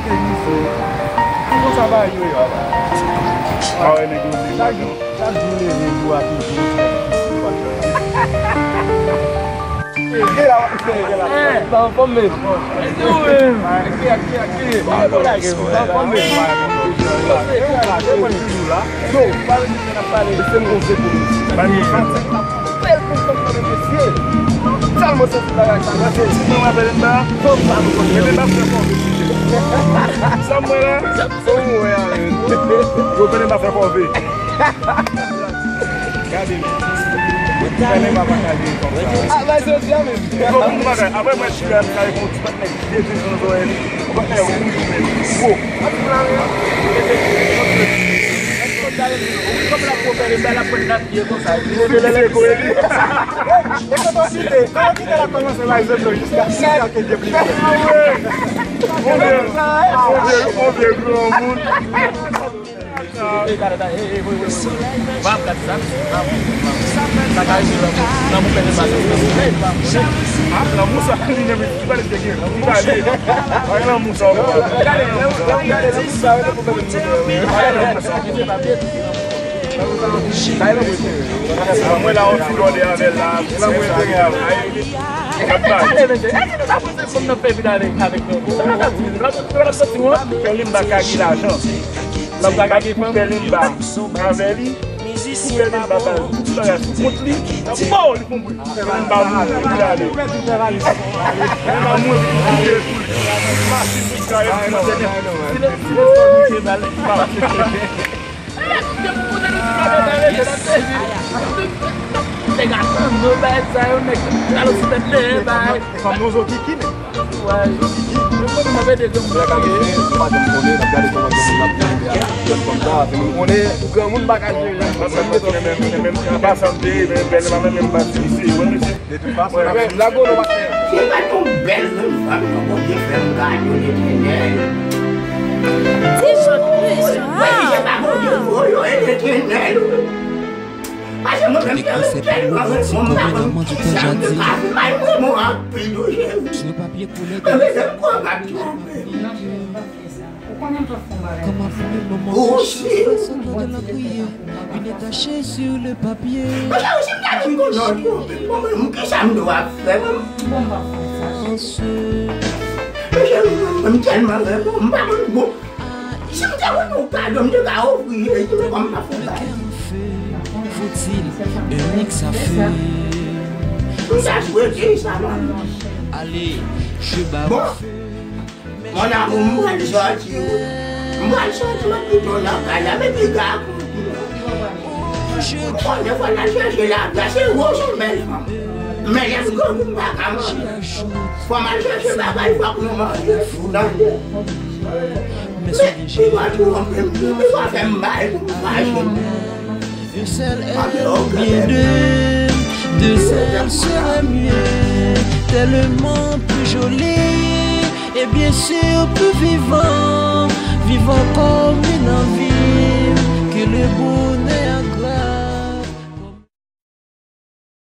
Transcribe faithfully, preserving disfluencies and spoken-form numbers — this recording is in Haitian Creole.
Misye, se konsa bagay yo ye, papa. Mwen wè nèg yo menm ladan. Chak jou leve, jou a toujou. Gade la, w ap fè, gade la. Sa anfòm menm. Sa anfòm menm. Yo, pa vin fè n ap pale de se m gon se pou misye. Bèl kontan pou mesye. Tèlman santi bagay sa. Mwen se ti mwen apèl m ba. Fòm pa m konnen. Mwen pa fè kòve. Sa mwen la. Sa mwen la. Yo konnen m pa fè kòve. Gade m. Mwen tèlman pa pataje konsa. Ah, bay soti a menm. Yo, bon bagay. Apre mwen chita m kay fè yon ti patnè. Jezi nan zòrèy li. Ou pa fè wouj ou menm. Wo. Kòm l ap pwofè li, l ap pran dat pye konsa. Li monte lè lè kore li. E kote w kite? Kote w kite l ap kòmanse bay zòt yo jiska si l ap te deplike? Mon Dye, mon Dye, mon Dye, granmoun. Ah, lanmou sa, li menm, li pale de gen, li pale. Ay, lanmou sa, ou pale. Mwen la, yon ti lòde avè l la. Lanmou enterè avè l. Ap bay. Gade, mesye, èske nou ta panse fanm nan fè vin avèk, avèk nou? Sa nou ta di, nou ta, nou ta soti wont. Fè li m pa ka gen lajan. L ap ka gen fanm. Fè li m pa avè li. Ou fè li m pa ba l. Tout bagay sou kont li. Bon, li fon bri. Fè li m pa moun. Li ale. Fè li m pa moun. Li kite sou li. Masin li kare. Si le, si le fanm li te ba l. Nèg atann nou bay sa yo, nèg. Fanm nou zo kiki, men. Ou pa janm konnen, n ap gade kòman granmoun ap jere a. Jèn fanm sa, nou konnen granmoun pa ka jere jèn fanm. Paske li menm, menm, menm, pa sanble, menm bèl, pa menm, menm pa ti, se, wè, mesye. De tout fason, n ap jere. Lago nou pa fè. Se pa yon bèl jèn fanm non, Bondye fè m gade Letènèl. Ti jòn mesye. Wi, se pa Bondye voye yo, e Letènèl. Paske mwen menm, tèlman renmen w, m pa konn kisa m te ka fè. M renmen w anpil, wi, cheri. Mwen bezwen kwè m ap twonpe. Ou konnen m pap fè yon bagay konsa. Ou osi. Mwen cheri, si m ta vin konnen w twonpe, mwen menm, kisa m dwe ap fè, mwen? Bon, m pap fè sa. Mwen cheri, mwen, mwen tèlman renmen w, m pa konn bon. Si m te konn yon kado, m te ka ofri Jezi, men kòm m pa fè bagay. M ta swete sa, man. Bon, mon amour, m pral sòti, wi. M pral sòti, mwen pito nan kay la, men piga a kondi. M konnen fò n al chèche lavi a, se yon bèl fanm. Men lè m granmoun m pa ka manje. Fò m al chèche bagay, fòk nou manje tou, tande. Men li va twonpe m, li va fè m bay pou m fache. Un seul aime bien deux, deux seuls seraient mieux, tellement plus jolis et bien sûr plus vivants, vivants comme une envie que le bonheur